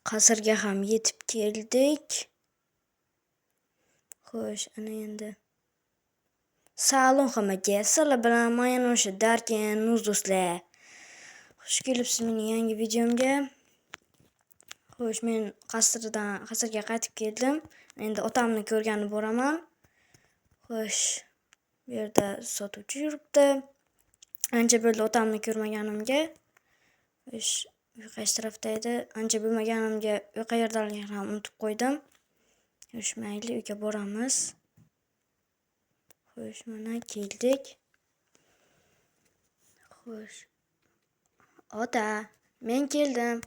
Qasrga ham yetib keldik. Xo'sh, ana endi. Salom hammaga. Sizlar bilan men yana o'sha Darken Nuz do'stlar. Xush kelibsiz mening yangi videomga. Xo'sh, men qasrga qaytib keldim. Endi otamni ko'rgani boraman. Xo'sh, bu yerda sotuvchi yuribdi. Ancha bo'ldi otamni ko'rmaganimga. Xo'sh, uy qaysi tarafda edi? Ancha bo'lmaganimga uy qayerdaligini ham unutib qo'ydim. Xo'sh, mayli, uyga boramiz. Xo'sh, mana keldik. Xo'sh. Ota, men keldim.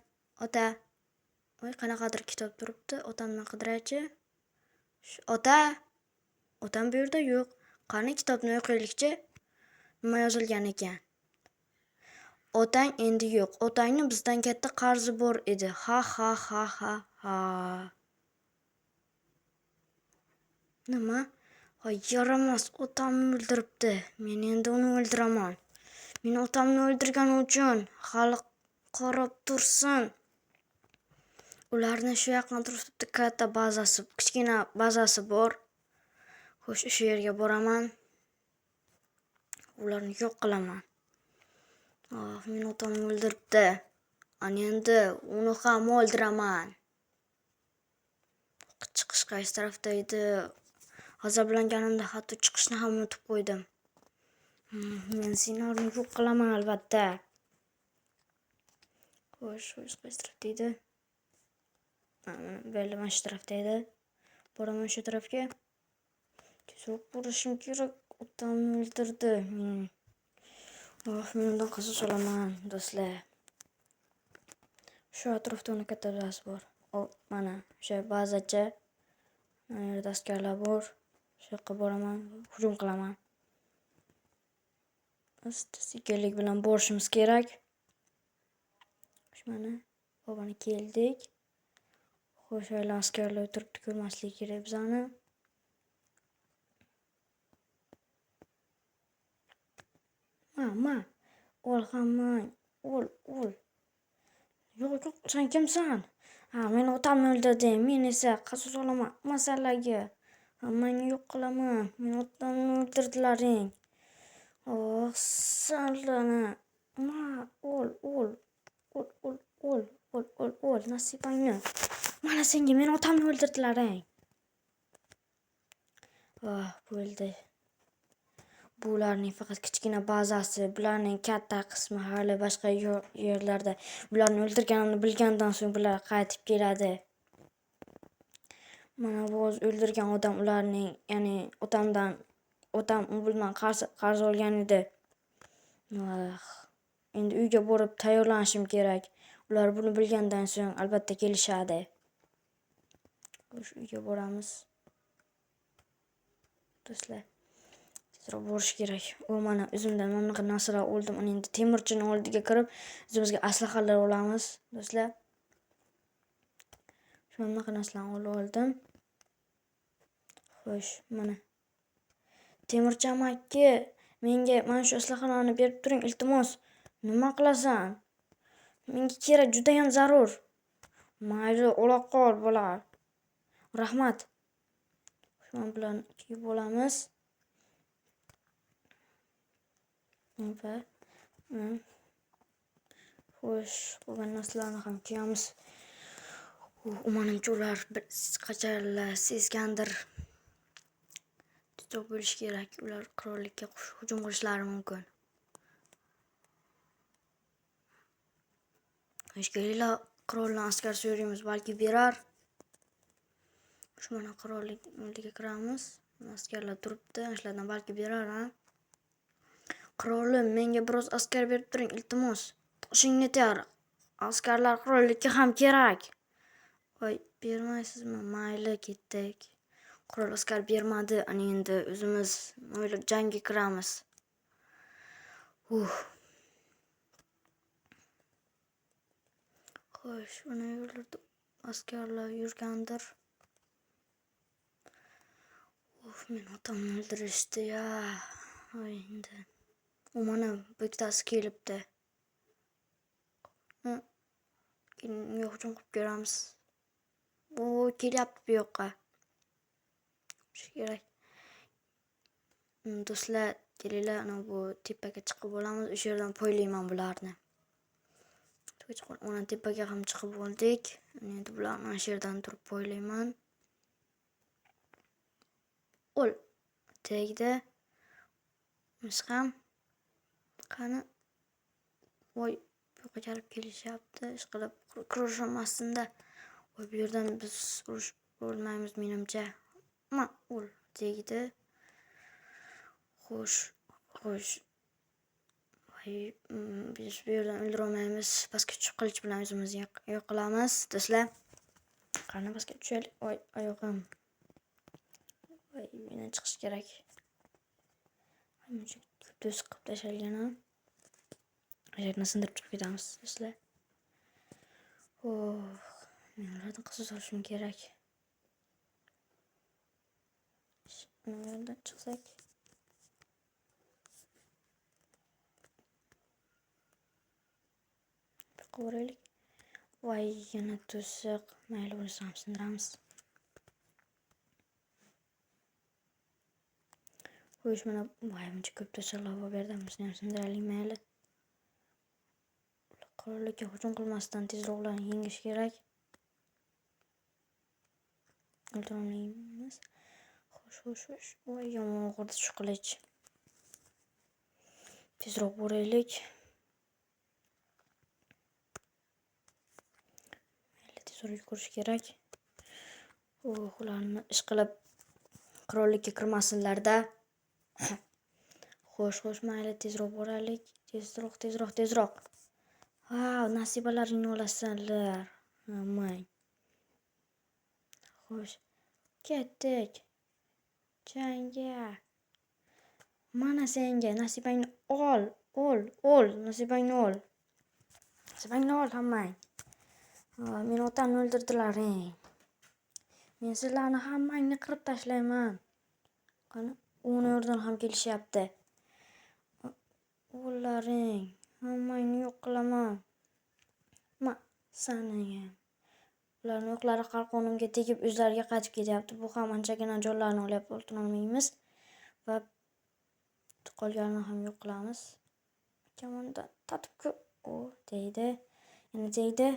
Ota. Voy, qanaqadir kitob turibdi. Otamni qidiraychi. Ota. Otam bu yerda yo'q. Qani kitobni o'qiylikchi. Nima yozilgan ekan? Otang endi yo'q. Otangni bizdan katta qarzi bor edi. Ha ha ha ha ha. Nima? Voy, yaramas, otamni o'ldiribdi. Men endi uni o'ldiraman. Meni otamni o'ldirgani uchun hali qarab tursin. Ularni shu yaqin atrofda katta bazasi, kichkina bazasi bor. Xo'sh, o'sha yerga boraman. Ularni yo'q qilaman. Oh, meni otamni o'ldiribdi. Ana endi uni ham o'ldiraman. Chiqish qaysi tarafda edi? G'azablanganimda hatto chiqishni ham unutib qo'ydim. Men senlarni yo'q qilaman albatta. Xo'sh, xo'sh, qaysi tarafda edi? Mana belli mana shu tarafda edi. Boraman shu tarafga. Tezroq borishim kerak. Otamni o'ldirdi. Oh, men undan qasos olaman, do'stlar. Shu atrofda uni katta bazasi bor. O, mana o'sha bazacha. Mana yerda askarlar bor. Shu yoqqa boraman, hujum qilaman. Asta sekinlik bilan borishimiz kerak. Shu mana, mana keldik. Xo'sh, hali askarlar o'tiribdi, ko'rmasligi kerak bizani. Ma, o'l hammang, o'l, o'l. Yo'q, yo'q, sen kimsan? Ha, meni otamni o'ldirding. Men esa qasos olaman masalaga. Hammangni yo'q qilaman. Meni otamni o'ldirdilaring. Oh, sanlarni. Ma, o'l, o'l. O'l, o'l, o'l, o'l, o'l, o'l, nasibangni. Mana senga meni otamni o'ldirdilaring. Oh, bo'ldi. Bularning faqat kichkina bazasi, bularning katta qismi hali boshqa yerlarda. Bularni o'ldirganimni bilgandan so'ng bular qaytib keladi. Mana bu o'zi o'ldirgan odam ularning, ya'ni otamdan, otam u bilan qarz olgan edi. Ah, endi uyga borib tayyorlanishim kerak. Ular buni bilgandan so'ng albatta kelishadi. Xo'sh, uyga boramiz. Do'stlar, tezroq borish kerak. U mana o'zimdan mana bunaqa narsalar oldim. Ana endi temirchini oldiga kirib, o'zimizga aslahalar olamiz, do'stlar. Shu bunaqa narsalarni olib oldim. Xo'sh, mana. Temirchi amaki, menga mana shu aslahalarni berib turing, iltimos. Nima qilasan? Menga kerak, juda ham zarur. Mayli, ola qol, bola. Rahmat. Shu bilan kiyib olamiz. Va xo'sh, qolgan narsalarni ham kiyamiz. Manimcha ular qachonlar sezgandir. Tezroq bo'lish kerak. Ular qirollikka hujum qilishlari mumkin. Xo'sh, kelinglar, qiroldan askar so'raymiz, balki berar. Shu mana qirollik oldiga kiramiz. Askarlar turibdi, shulardan balki berar, ha? Qirolim, menga biroz askar berib turing, iltimos. Toshingni ter. Askarlar qirollikka ham kerak. Voy, bermaysizmi? Mayli, ketdik. Qirol askar bermadi. Ana endi o'zimiz o'ylab jangga kiramiz. Xo'sh, uni yo'llarda askarlar yurgandir. Uf, meni otamni o'ldirishdi ya. Voy, endi. U mana bittasi kelibdi. Unga hujum qilib ko'ramiz. Bu kelyapti bu yoqqa. Shu kerak. Do'stlar, kelinglar, ana bu tepaga chiqib olamiz. O'sha yerdan poylayman bularni. Mana tepaga ham chiqib oldik. Endi bularni ana shu yerdan turib poylayman. O'l. Tegdi. Biz ham qani voy, bu yoqqa kelib kelishyapti. Ishqilib kirishmasında. Voy, bu yerdan biz urush o'lmaymiz menimcha. Ma, o'l, tegdi. Xo'sh, xo'sh. Voy, biz bu yerdan o'ldira olmaymiz. Pastga tushib qilich bilan o'zimizni yo'q qilamiz, do'stlar. Qani pastga tushaylik. Voy, oyog'im. Voy, mendan chiqish kerak. Muncha ko'p to'siq qilib tashalgan ha. Yerni sindirib chiqib ketamiz, do'stlar. Oh, men ulardan qasos olishim kerak. Bu yerdan chiqsak. Bu yoqqa boraylik. Voy, yana to'siq. Mayli, buni ham sindiramiz. Xo'sh, mana voy, buncha ko'p to'siqlar bor bu yerda. Bunisini ham sindiraylik, mayli. Qirollikka hujum qilmasdan tezroq ularni yengish kerak. O'ldirolmaymiz. Xo'sh, xo'sh, xo'sh. Voy, yomon og'irdi shu qilich. Tezroq boraylik. Mayli, tezroq yugurish kerak. Oh, ularni ishqilib qirollikka kirmasinlar-da. Xo'sh, xo'sh, mayli, tezroq boraylik. Tezroq, tezroq, tezroq. Ha, nasibalaringni olasanlar. Hammang. Xo'sh, ketdik. Jangga. Mana senga nasibangni ol, ol, ol, nasibangni ol. Nasibangni ol hammang. Meni otamni o'ldirdilaring. Men sizlarni hammangni qirib tashlayman. Qani, uni yerdan ham kelishyapti. O'llaring, hammangni yo'q qilaman. Ma, sani ham. Ularning o'qlari qalqonimga tegib o'zlariga qaytib ketyapti. Bu ham anchagina jonlarni olyapti, o'ldirolmaymiz va qolganini ham yo'q qilamiz. Kamonda tatib ko'r. O, tegdi. Yana tegdi.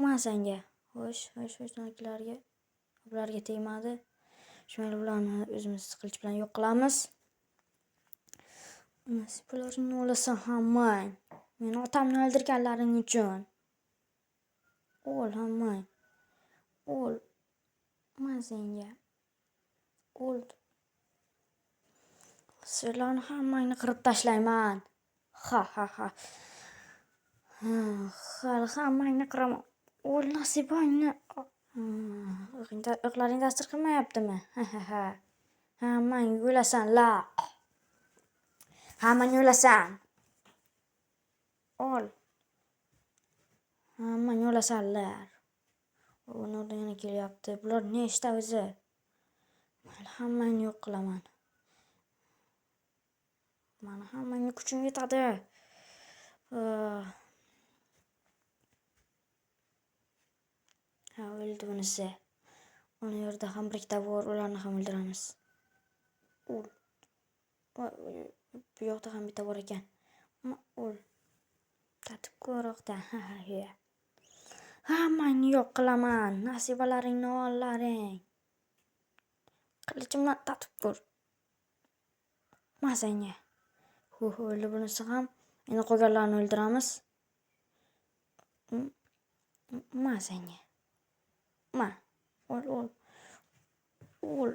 Ma senga. Xo'sh, xo'sh, xo'sh, nargilarga. Ularga tegmadi. Shunday ularni o'zimiz qilich bilan yo'q qilamiz. Nasibalaringni olasan hammang. Meni otamni o'ldirganlaring uchun. O'l hammang. O'l. Ma senga. O'l. Sizlarni hammangni qirib tashlayman. Ha ha ha. Hali hammangni qiraman. O'l nasibangni. O'qlaring ta'sir qilmayaptimi? Ha ha ha. Hammang o'lasanlar. Hammang o'lasan. Ol. Hammang o'lasanlar. Uni o'rniga yana kelyapti. Bular nechta o'zi? Mayli, hammangni yo'q qilaman. Mana hammangni kuchim yetadi. Ha, o'ldi bunisi. Uni yerda ham bir ikkita bor, ularni ham o'ldiramiz. O'l. Bu yoqda ham bitta bor ekan. O'l. Tatib ko'roqda. Ha ha ha. Hammangni yo'q qilaman. Nasibalaringni ollaring. Qilichimdan tatib ko'r. Ma senga. Hu, o'ldi bunisi ham. Endi qolganlarni o'ldiramiz. Ma senga. Ma. O'l, o'l. O'l.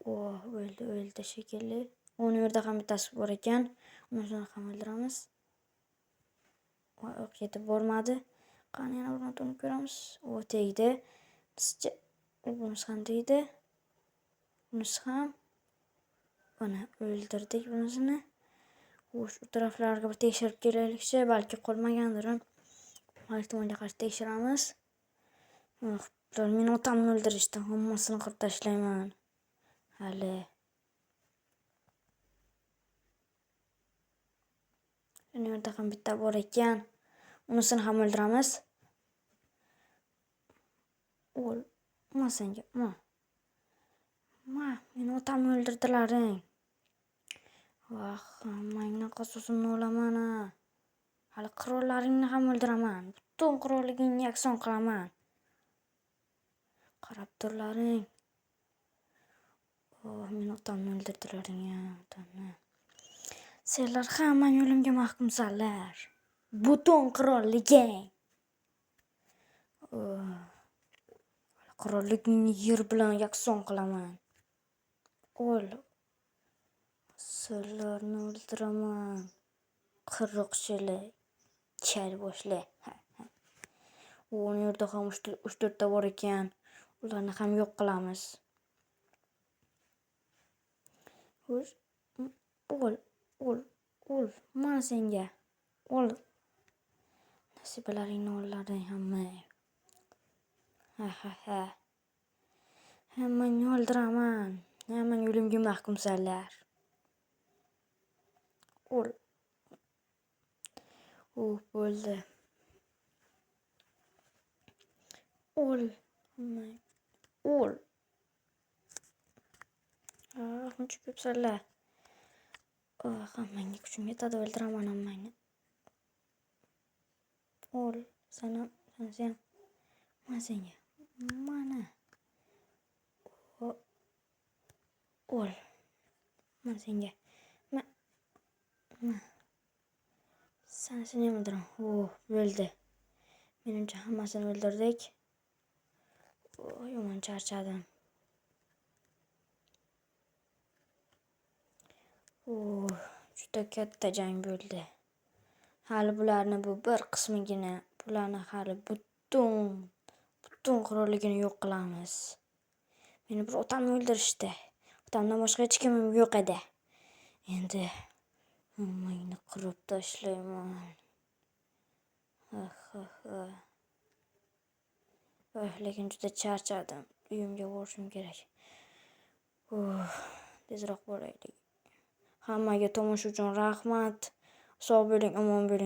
Oh, o'ldi, o'ldi shekilli. Uni yerda ham bittasi bor ekan. Unisini ham o'ldiramiz. Voy, o'q yetib bormadi. Qani yana bir marta uni ko'ramiz. O, tegdi. Sizcha bunisi ham tegdi. Bunisi ham. Mana o'ldirdik bunisini. Xo'sh, u taraflarga bir tekshirib kelaylikchi, balki qolmagandir. Har ehtimolga qarshi tekshiramiz. Ular meni otamni o'ldirishdi, hammasini qirib tashlayman. Hali. Uni yerda ham bitta bor ekan. Unisini ham o'ldiramiz. O'l. Ma senga, ma. Ma, meni otamni o'ldirdilaring. Vah, hammangni qasosimni olaman a. Hali qirollaringni ham o'ldiraman. Butun qirolligingni yakson qilaman. Qarab turlaring. Oh, meni otamni o'ldirdilaring ya, otamni. Senlar hammang o'limga mahkumsanlar. Butun qirolliging. Oh. Qirolligingni yer bilan yakson qilaman. O'l. Sizlarni o'ldiraman. Qirg'oqchilar, kal boshli. U yerda ham 3-4 ta bor ekan. Ularni ham yo'q qilamiz. Xo'sh, o'l, o'l, o'l. Mana senga. O'l. Nasibalaringni ollaring hamma. Ha ha ha. Hammangni o'ldiraman. Hammang o'limga mahkumsanlar. O'l. Uh, bo'ldi. O'l. Hammang. O'l. Ah, muncha ko'psanlar. Oh, hammangga kuchim yetadi, o'ldiraman hammangni. O'l. Sen ham, sen ham. Mana senga. Mana. O'l. Mana senga. Ma. Ma. Seni ham o'ldiraman. Oh, bo'ldi. Menimcha hammasini o'ldirdik. Oh, yomon charchadim. Oh, juda katta jang bo'ldi. Hali bularni bu bir qismigina, bularni hali butun qirolligini yo'q qilamiz. Meni bir otamni o'ldirishdi. Otamdan boshqa hech kimim yo'q edi. Endi hammangni qirib tashlayman. Ha ha ha. Oh, lekin juda charchadim. Uyimga borishim kerak. Oh, tezroq boraylik. Hammaga tomosha uchun rahmat. Sog' bo'ling, omon bo'ling.